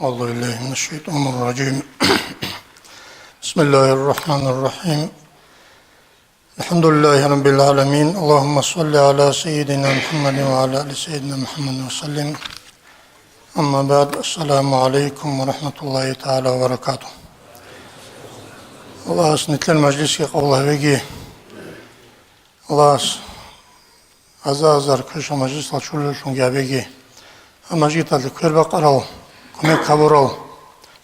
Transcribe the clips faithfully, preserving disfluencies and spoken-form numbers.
أعوذ بالله من الشيطان الرجيم. بسم الله الرحمن الرحيم. الحمد لله رب العالمين. اللهم صل على سيدنا محمد وعلى آل سيدنا محمد وسلم. أما بعد. السلام عليكم ورحمة الله تعالى وبركاته. Аллагьас нилъер мажлисги къабул гьабеги. Аллагьас аза-азар квешал мажлисал чурулеллъунги гьабеги. Гьаб мажгиталде квербакъарал, кумек гьабурал,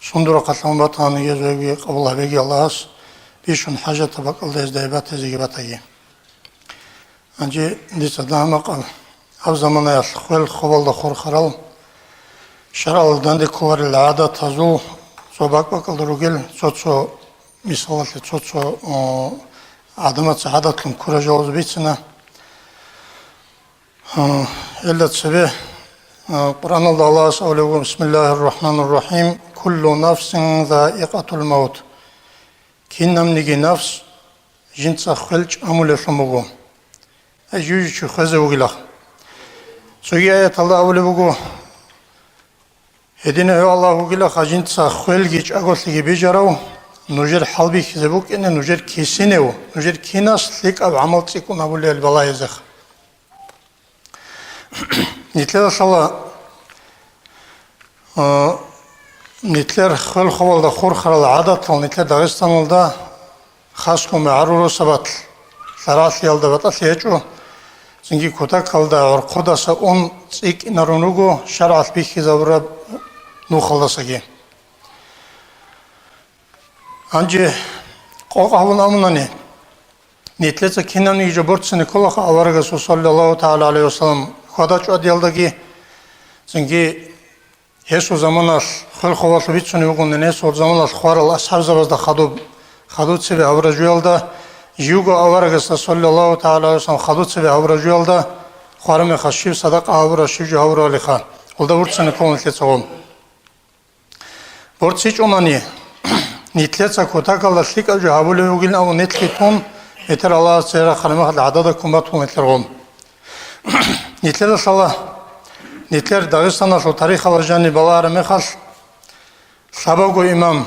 сундура хъалъан батани гьезеги къабул гьабеги Аллагьас, бищун хӀажатаб бакӀалда гьезда гьеб батезеги батаги. Гьанже дица дагьаб макъал, гьаб заманаялъ хвел хобалда хурхарал, шаргӀалда данде кколарел гӀадатазул цо бакӀ-бакӀалда ругел, цо-цо мисалалъе, цо-цо, о, гӀадамаца гӀадатлъун ккурал жалазе бицина. Гьелда цебе, а, Къуръаналда Аллагьас абулеб буго: «Бисмиллагьир рахӀманир рахӀим. Куллу нафсин заикъатул маут». Кинабниги нафс жинца хвел чӀамулевлъун буго. Ай жужи чи хвезе вугилахъ. Цоги аяталда абулеб буго: «Гьединав гьев Аллагь вугилаха жинца хвелги чӀаголъиги бижарав, нужер хӀалбихьизе букӀине нужер кисинев, нужер кинас лъикӀаб гӀамал цӀикӀкӀун гьабулел балагьизеха». Нилъеда лъала, а, нилъер хвел хобалда хурхарал гӀадатал нилъер Дагъистаналда хасго магӀарул росабалъ, лъаралъиялда батӀалъи гьечӀо, цинги кутакалда гӀорхъудаса ун цӀикӀкӀинарун руго шаргӀалъ бихьизабураб нухалдасаги. Гьанже къокъ гьабун абунани, нилъеца кинабниги жо борцине кколаха аварагасул, саллаллагьу тагӀала гӀалайгьи вассалам, хьвада-чӀвадиялдаги, цинги гьесул заманалъ хвел хобалъ бицунеб бугони, гьесул заманалъ хварал асхӀабзабазда хадуб, хадуб цебе гьабураб жуялда, живго аварагасда, саллаллагьу тагӀала гӀалайгьи вассалам, хадуб цебе гьабураб жуялда хвараб мехалъ щиб садакъа гьабураб, щиб жо гьабурабалиха, гьелда борцине ккола нилъеца гъоб. БорцичӀонани, нилъеца кутакалда лъикӀаб жо гьабулеб бугилан абун нилъги тун, бетӀер Аллагьас цере рахъараб мехалъ гӀадада ккун батун нилъер гъоб. Нилъеда лъала, нилъер Дагъистаналъул тарихалда жаниб балагьараб мехалъ, лъабавго имам,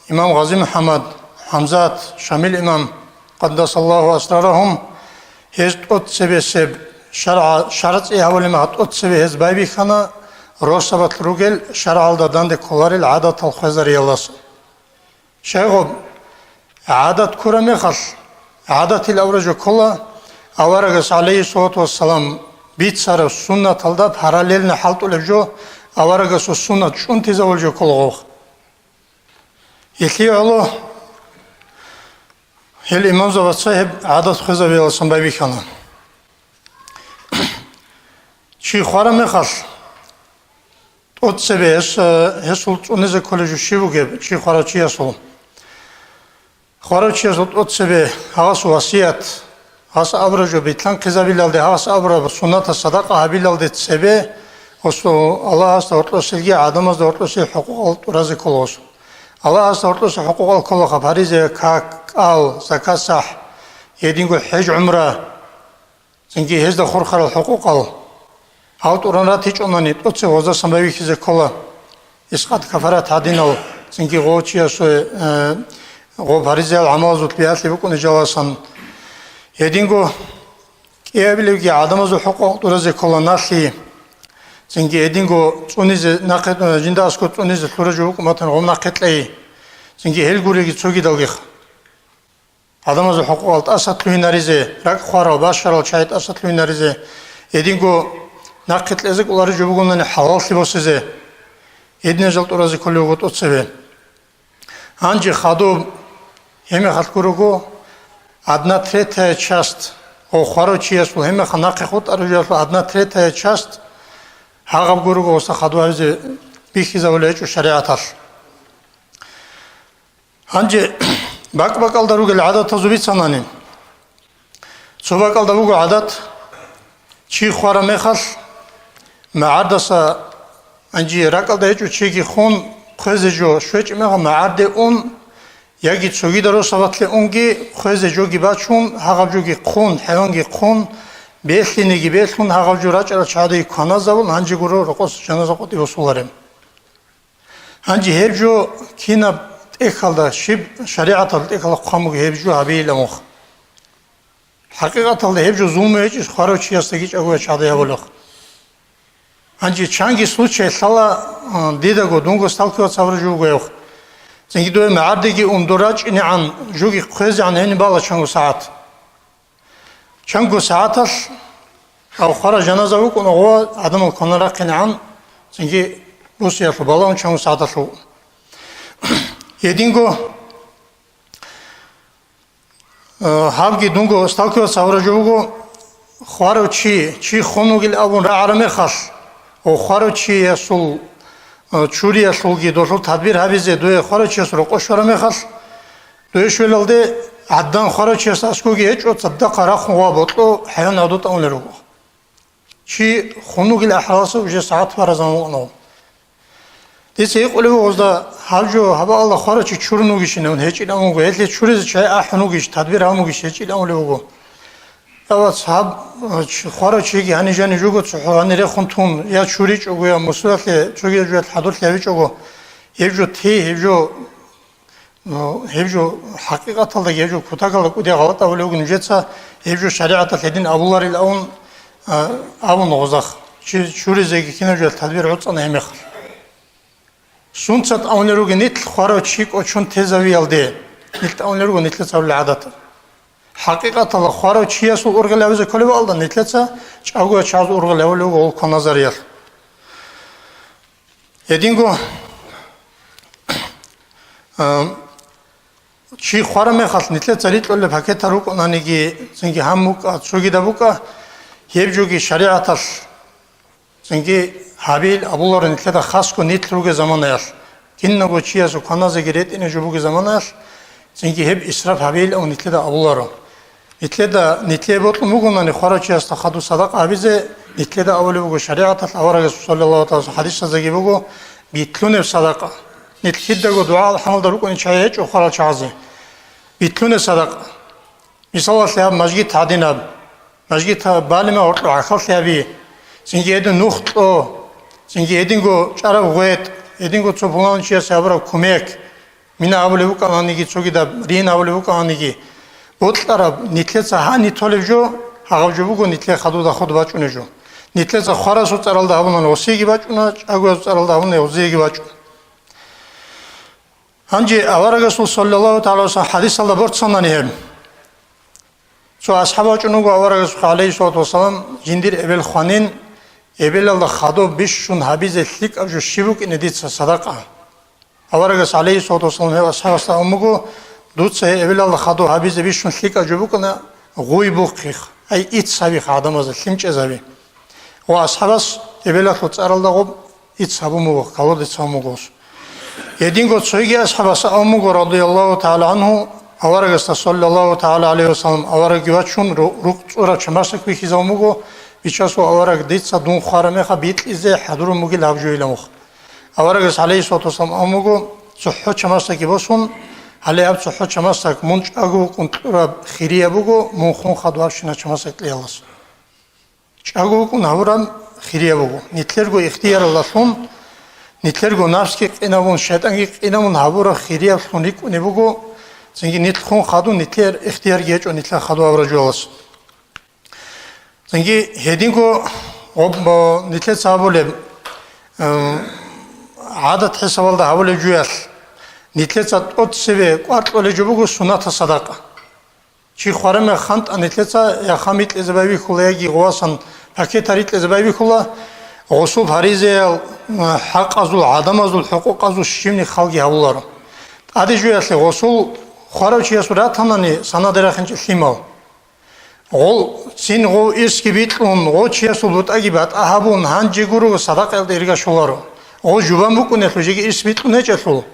имам Гъази МухӀаммад, ХӀамзат, Шамил имам, къаддасаллагьу асрарагьум, гьез тӀоцебесеб шаргӀа-, шаргӀ цӀи гьабулеб мехалъ тӀоцебе гьез байбихьана росабалъ ругел шаргӀалда данде кколарел гӀадатал хвезариялдаса. Щайгъуб, гӀадат ккураб мехалъ, гӀадатил авараг жо ккола, аварагас, гӀалайгьиссалату вассалам, бицараб суннаталда параллельно хӀалтӀулеб жо, аварагасул суннат чӀунтизавулеб жо ккола гъов. Гьелъие гӀоло гьел имамзабаца гьеб гӀадат хвезабиялдасан байбихьана. Чи хвараб мехалъ, тӀоцебе гьес, гьесул цӀунизе кколеб жо щиб бугеб, чи хварав чиясул? Хварав чиясул тӀоцебе гьасул васият, гьас абураб жо битлъанхъизабилалде, гьас абураб суннаталъ садакъа гьабилалде цебе, гьасул Аллагьасда гьоркьоселги гӀадамазда гьоркьосел хӀукъукъал тӀуразе ккола гьас. Аллагьасда гьоркьосел хӀукъукъал кколаха: паризаяб как, кӀал, закат-сахӀ, гьединго хӀеж-гӀумра, цинги гьезда хурхарал хӀукъукъал. Гьал тӀуран ратичӀонани, тӀоцебе гъоздасан байбихьизе ккола искъат, кафарат гьадинал, цинги гъов чиясул, э, гъов паризаял гӀамалазул биялъи букӀунеб жаласан. Гьединго кӀиабилебги гӀадамазул хӀукъукъ тӀуразе ккола налъи, цинги гьединго цӀунизе нахъе, жинда аскӀор цӀунизе лъураб жо букӀун батани, гъоб нахъе кьей, цинги гьел гуреги цогидалгихъ. ГӀадамазул хӀукъукъал тӀаса лъугьинаризе, ракӀ хварал, бащарал чагӀи тӀаса лъугьинаризе, гьединго нахъе кьезе кӀолареб жо бугони хӀалаллъи босизе, гьединал жал тӀуразе кколеб буго тӀоцебе. Гьанже хадуб гьеб мехалъ гурого, одна третья часть, гъов хварав чиясул гьеб мехалъ нахъе хутӀараб жоялъул одна третья часть гьагъаб гурого гъосда хадуб гьабизе бихьизабулеб гьечӀо шаригӀаталъ. Гьанже бакӀ-бакӀалда ругел гӀадатазул бицанани. Цо бакӀалда буго гӀадат, чи хвараб мехалъ, магӀардаса, гьанже ракӀалда гьечӀо чиги хун, хвезе жо щвечӀеб мехалъ магӀарде ун, яги цогида росабалъе унги, хвезе жоги бачун, гьагъаб жоги хъун, хӀайванги хъун, белъинеги белъун, гьагъаб жо рачӀарал чагӀадаги кваназабун, гьанже гуро рокъоса жаназа къотӀи босулареб. Гьанже гьеб жо кинаб тӀехьалда, щиб шаригӀаталда тӀехьалда хъван буго гьеб жо гьабейилан вуха. ХӀакъикъаталда гьеб жо зулму гьечӀищ хварав чиясдаги чӀагояв чагӀадаги гьабулеб. Гьанже чанги случай лъала, а, дидаго, дунго сталкиваться гьабураб жо буго гьеб. Цинги дуе магӀардеги ун дор рачӀинегӀан, жоги хъвезегӀан гьениб бала чанго сагӀат. Чанго сагӀаталъ гьав хварав жаназа вукӀун гъо гӀадамал кванар рахъинегӀан, цинги бусиялъул балагьун чанго сагӀаталъ вукӀун. Гьединго, э, гьабги дунго сталкиваться гьабураб жо буго, хварав чи, чи хун вугил абун рагӀараб мехалъ, ва хварав чиясул, э, чуриялъулги долъул тадбир гьабизе дуе хварав чиясул рокъов щвараб мехалъ, дуе щвелалде гӀаддан хварав чиясда аскӀовги гьечӀо, цадахъ рахун ва бокьо хӀайван гӀодотӀа унел руго. Чи хун вугил ахӀалалъа уже сагӀат бараб заман вукӀана. Дица гьикъулеб буго гъозда, гьаб жо, гьаб Аллагь, хварав чи чурун вугищинав, гьечӀилан вуго, гьелъе чуризе чагӀи ахӀун вугищ, тадбир гьабун вугищ, гьечӀилан унев вуго. Я вац, гьаб, э, чи-, хварав чиги гьанив жанив жого цохӀо гьанир рехун тун, я чуричӀого, я мусулалъе цоги жоялъ хӀадурлъи гьавичӀого, гьеб жо те, гьеб жо, ну, гьеб жо хӀакъикъаталда гьеб жо кутакалда кӀудияб гъалатӀ абулев вуго нужеца, гьеб жо шаригӀаталъ гьедин абуларилан, а, абун гъозда, чи-, чуризеги кинаб жоялъ тадбир гӀуцӀана гьеб мехалъ. Сунцат абулел руго нилъ хварав чи кӀочон тезавиялде, нилъ абулел руго нилъеца гьабулел гӀадат. ХӀакъикъаталда хварав чиясул ургъел гьабизе кколеб алда, нилъеца чӀагояв чагӀаз ургъел гьабулев вуго гьол кваназариялъ. Гьединго, а, чи хвараб мехалъ нилъеца рикьулеб пакетал рукӀунаниги, цинги гьан букӀа, цогидаб букӀа, гьеб жоги шаригӀаталъ цинги гьабил абуларо нилъеда хасго нилъ ругел заманаялъ, кинабго чиясул кваназеги ретӀине жо бугеб заманаялъ, цинги гьеб исраф гьабейилан нилъеда абуларо. Нилъеда, нилъее бокьун бугонани хварав чиясда хадуб садакъа гьабизе, нилъеда абулеб буго шаригӀаталъ, аварагасул саллаллагьу гӀалайгьи ва саллам хадисазеги буго, битлъунеб садакъа. Нилъ кидаго дугӀа-алхӀамалда рукӀунел чагӀи гьечӀо хварал чагӀазе. Битлъунеб садакъа. Мисалалъе гьаб мажгит гьадинаб. Мажгит гьаб балима гьоркьоб гӀахьаллъи гьаби. Цинги гьедин нух кьо. Цинги гьединго чӀараб гъветӀ. Гьединго цо пуланав чиясе гьабураб кумек. Мина абулеб букӀананиги, цогидаб рин абулеб букӀананиги, бокьараб, нилъеца гьаниб толеб жо, гьагъаб жо буго нилъее хадуб хадуб бачӀунеб жо. Нилъеца хварасул цӀаралда гьабуна гъосиеги бачӀуна, чӀагоязул цӀаралда гьабуна гъозиеги бачӀуна. Гьанже аварагасул саллаллагьу тагӀала гӀалайгьи ва саллам хадисалда борцанани гьеб. Цо асхӀаб вачӀун вуго аварагасухъе, гӀалайгьиссалату вассалам, жиндир эбел хванин, эбелалда хадуб бищун гьабизе лъикӀаб жо щиб букӀине дица садакъа? Аварагас, гӀалайгьиссалату вассалам, гьев асхӀабасда абун буго, дуца гьей эбелалда хадуб гьабизе бищун лъикӀаб жо букӀана гъуй бухъих, ай ицц гьабих гӀадамазда, лъим чӀезаби. Ва асхӀабас эбелалъул цӀаралда гъоб ицц гьабун буго, калордица гьабун буго гъос. Гьединго цоги асхӀабас абун буго, радияллагьу тагӀала гӀангьу, аварагасда, саллаллагьу тагӀала гӀалайгьи ва саллам, аварагги вачун, ру-, рукъ цӀураб чамасдак вихьизабун буго, Бичасул авараг, дица дун хвараб мехалъ бикьизе хӀадурун бугила гьаб жо, илан вуха. Аварагас, гӀалайгьиссалату вассалам, абун буго, цохӀо чамасдакги босун, гьале гьаб цохӀо чамасдак мун чӀаго вукӀун кьураб хирияб буго, мун хун хадуб гьабщинаб чамасдак кьеялдаса. ЧӀаго вукӀун гьабураб хирияб буго. Нилъерго ихтияралдалъун, нилъерго напсги къинабун, шайтӀанги къинабун гьабураб хирияблъун рикӀкӀунеб буго, цинги нилъ хун хадуб нилъер ихтиярги гьечӀо нилъер хадуб гьабураб жоялдаса. Цинги гьединго гъоб-, нилъеца гьабулеб, э, гӀадат хӀисабалда гьабулеб жуялъ, нилъеца тӀоцебе кӀвар кьолеб жо буго суннатаб садакъа. Чи хвараб мехалъ хантӀа нилъеца я хам рикьизе байбихьула, яги гъовасан пакетал рикьизе байбихьула, гъосул фаризаял, э, хӀакъазул, гӀадамазул хӀукъукъазул щибни халги гьабуларо. ТӀаде жуялъе гъосул хварав чиясул ратанани санаде рахинчӀеб лъимал. Гъол цин гъов ирсги бикьун, гъов чиясул бутӀаги батӀа гьабун, гьанже гурого садакъаялда ирга щоларо. Гъов жубан букӀунелъул жеги ирс бикьун гьечӀелъул.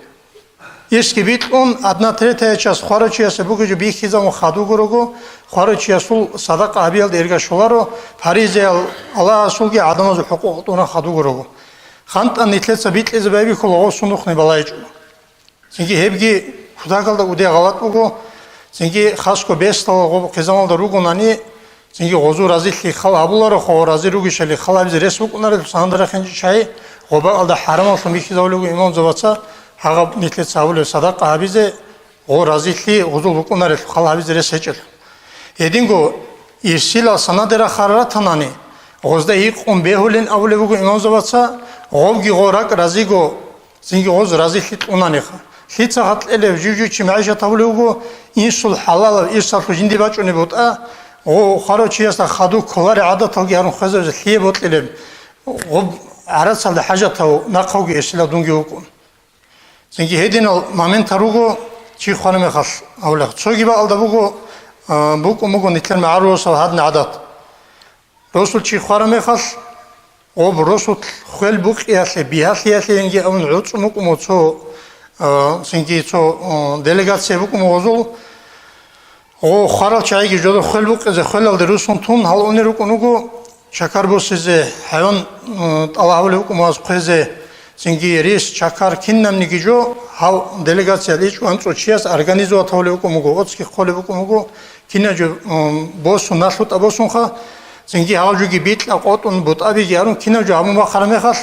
Ирсги бикьун, одна третья часть хварав чиясе бугеб жо бихьизабун хадуб гурого, хварав чиясул садакъа гьабиялда ирга щоларо, фаризаял Аллагьасулги гӀадамазул хӀукъукъ тӀуран хадуб гурого. ХантӀа нилъеца бикьизе байбихьула гъов сунухъни балагьичӀого. Цинги гьебги кутакалда кӀудияб гъалатӀ буго, цинги хасго бесдал гъоб хъизамалда ругонани, цинги гъозул разилъи хал гьабуларо, хо рази ругищали хал гьабизе рес букӀунарелъул санаде рахинчӀеб чагӀи, Гъоб бакӀалда хӀарамаллъун бихьизавулев вуго имамзабаца гьагъаб нилъеца гьабулеб садакъа гьабизе, гъо разилъи гъузул букӀунарелъул, хал гьабизе рес гьечӀелъул. Гьединго ирсилал санаде рахарал ратанани, гъозда гьикъун бегьулин абулеб буго имамзабаца, гъобги гъо ракӀ разиго, цинги гъоз разилъи кьунаниха. Лъица гьатӀелев жив-жив чи магӀишат гьабулев вуго, инсул хӀалалаб ирсалъул жинди бачӀунеб бутӀа, гъо хварав чиясда хадув кколаре гӀадаталги гьарун хвезабизе лъие бокьилеб, гъоб гӀарацалда хӀажатав нахъавги ирсилав дунги вукӀун. Цинги гьединал моментал руго чи хвараб мехалъ гьавлех. Цоги бакӀалда буго, а, букӀун буго нилъер магӀаруласул гьадин гӀадат. Росул чи хвараб мехалъ, гъоб росулъ хвел букъиялъе, бигьалъиялъеинги абун гӀуцӀун букӀун буго цо, а, цинги цо, а, делегация букӀун буго гъозул. Гъо хварал чагӀиги жодор хвел букъизе хвелалде русун тун гьал унел рукӀун вуго, чакар босизе, хӀайван, м, тӀалаб гьабулеб букӀун буго гьаз хвезе, цинги рис, чакар кинабниги жо гьал делегациялъ ичӀго анцӀго чияс организовать гьабулеб букӀун буго, оцги холеб букӀун буго, кинаб жо, м, босун, налъутӀа босунха, цинги гьал жоги бикьа къотӀун бутӀабиги гьарун, кинаб жо гьабун бахъараб мехалъ,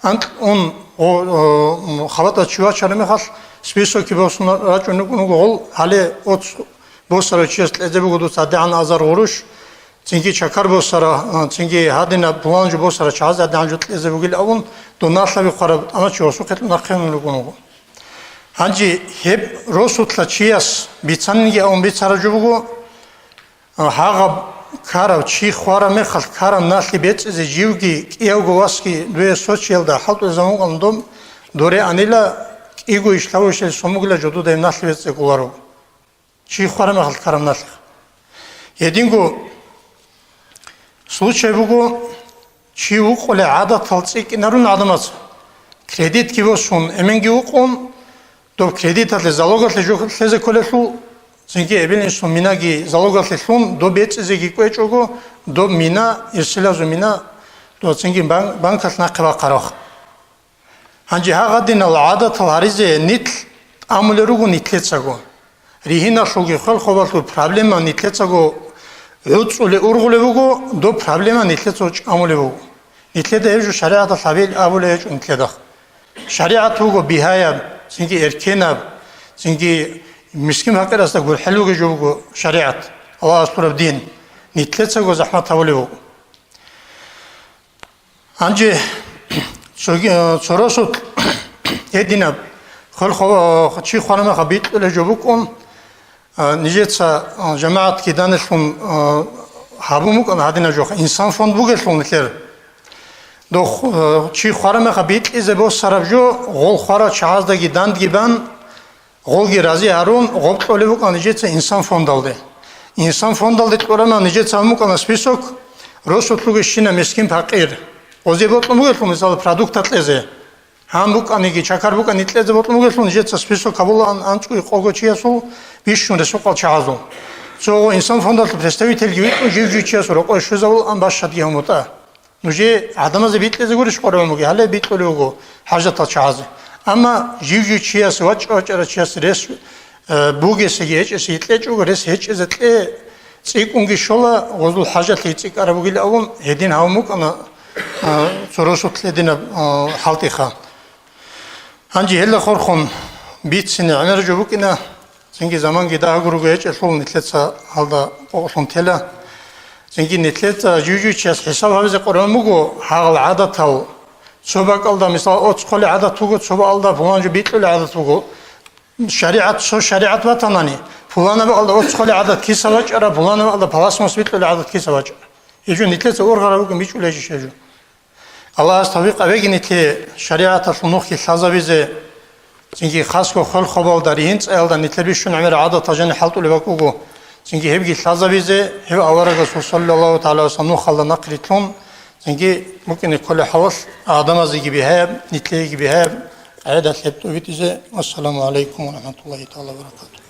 анкь ун, гъо-, о, м, халатӀа чи вачараб мехалъ, списокги босун рачӀун рукӀун вуго гъол, гьале оц босарав чияс кьезе буго дуца гьадигӀан азар гъурущ, цинги чакар босара, а, цинги гьадинаб пулан жо босара чагӀаз гьадигӀан жо кьезе бугил абун, дун налъаби хъвараб тӀамачи гъосухъе нахъе унел ругун вуго. Гьанже гьеб росулъа чияс бицаниги абун бицараб жо буго, а, гьагъаб ккарав чи хвараб мехалъ ккараб налъи бецӀизе живги кӀиявго васги дуе сочиялда хӀалтӀулезабун къалун доб доре анила, кӀиго иш лъавушел сомугила жодуда гьеб налъи бецӀи кӀоларо. Чи хвараб мехалъ ккараб налъи. Гьединго случай буго, чи вукъулей гӀадатал цӀикӀкӀинарун гӀадамаца. Кредитги босун, эменги вукъун, доб кредиталъе залогалъе жо лъезе кколелъул, цинги эбел-инсул минаги залогалъе лъун, доб бецӀизеги кӀвечӀого, доб мина, ирсилазул мина, доб цинги бан-, банкалъ нахъе бахъараб. Гьанже гьагъадинал гӀадатал гьаризе нилъ тӀамулел руго нилъецаго. Ригьиналъулги хвел-хвабалъул проблема нилъецаго гӀуцӀулеб ургъулеб буго, доб проблема нилъецаго чӀамулеб буго. Нилъеда гьеб жо шаригӀаталъ гьабил абулеб гьечӀо нилъеда. ШаригӀат буго бигьаяб, цинги эркенаб, цинги мискин-пакъирасда гурхӀел бугеб жо буго шаригӀат, Аллагьас лъураб дин. Нилъецаго захӀмат гьабулеб буго. Гьанже цоги-, цо росулъ гьединаб, хвел хо-, чи хвараб мехалъ бикьулеб жо букӀун, а, нижеца, а, жамагӀатги данделъун, а, гьабун букӀана гьадинаб жо, инсан фонд бугелъул нилъер. Дох, а, чи хвараб мехалъ бикьизе босараб жо, гъол хварал чагӀаздаги дандги бан, гъолги рази гьарун, гъоб кьолеб букӀана нижеца инсан фондалде. Инсан фондалде кьураб мехалъ нижеца гьабун букӀана список, росулъ ругещина мискин-пакъир. Гъозе бокьун бугелъул, мисал, продукта кьезе. Гьан букӀаниги, чакар букӀани кьезе бокьун бугелъул, нижеца список гьабулаан анцӀго къого чиясул, бищун ресукъал чагӀазул. Цо гъо инсан фондалъул представительги витӀун жив-жив чиясул рокъове щвезавулаан бащадги гьамутӀа. Нужее гӀадамазе бикьизе гурищ къваригӀун бугеб? Гьале бикьулев вуго хӀажатал чагӀазе. Амма жив-жив чияс, вачӀа-вачӀарав чияс рес, э, бугесеги гьечӀесеги кьечӀого, рес гьечӀезе кье цӀикӀкӀунги щола, гъозул хӀажалъи цӀикӀкӀараб бугилан абун, гьедин гьавун букӀана, э, цо росулъ гьединаб, э, хӀалтӀиха. Гьанже гьелда хурхун бицине гӀемер жо букӀина, цинги заманги дагьаб гуруго гьечӀелъул нилъеца гьалда къокълъун тела. Цинги нилъеца жив-жив чияс хӀисаб гьабизе къваригӀун буго гьагъал гӀадатал. Цо бакӀалда, мисал, оцхъолей гӀадат буго, цо бакӀалда пулан жо бикьулей гӀадат буго. ШаригӀат, цо шаригӀат батанани, пуланаб бакӀалда оцхъолей гӀадат киса бачӀара, пуланаб бакӀалда пластмасс бикьулей гӀадат киса бачӀара. Гьеб жо нилъеца ургъараб букӀин бичӀчӀулей жо гьеб жо. Аллагьас тавфикъ гьабеги нилъее шаригӀаталъул нухги лъазабизе, цинги хасго хвел-хвабалда, ригьин-цӀаялда нилъер бищун гӀемер гӀадатал жаниб хӀалтӀулеб бакӀ буго, цинги гьебги лъазабизе, гьев аварагасул саллаллагьу тагӀала ва саллам нухалда нахърилълъун, цинги букӀине кколеб хӀалалъ гӀадамазеги бигьаяб, нилъееги бигьаяб къагӀидалъ гьеб тӀубитӀизе. Вассаламу гӀалайкум ва рахӀматуллагьи тагӀала ва баракатугь.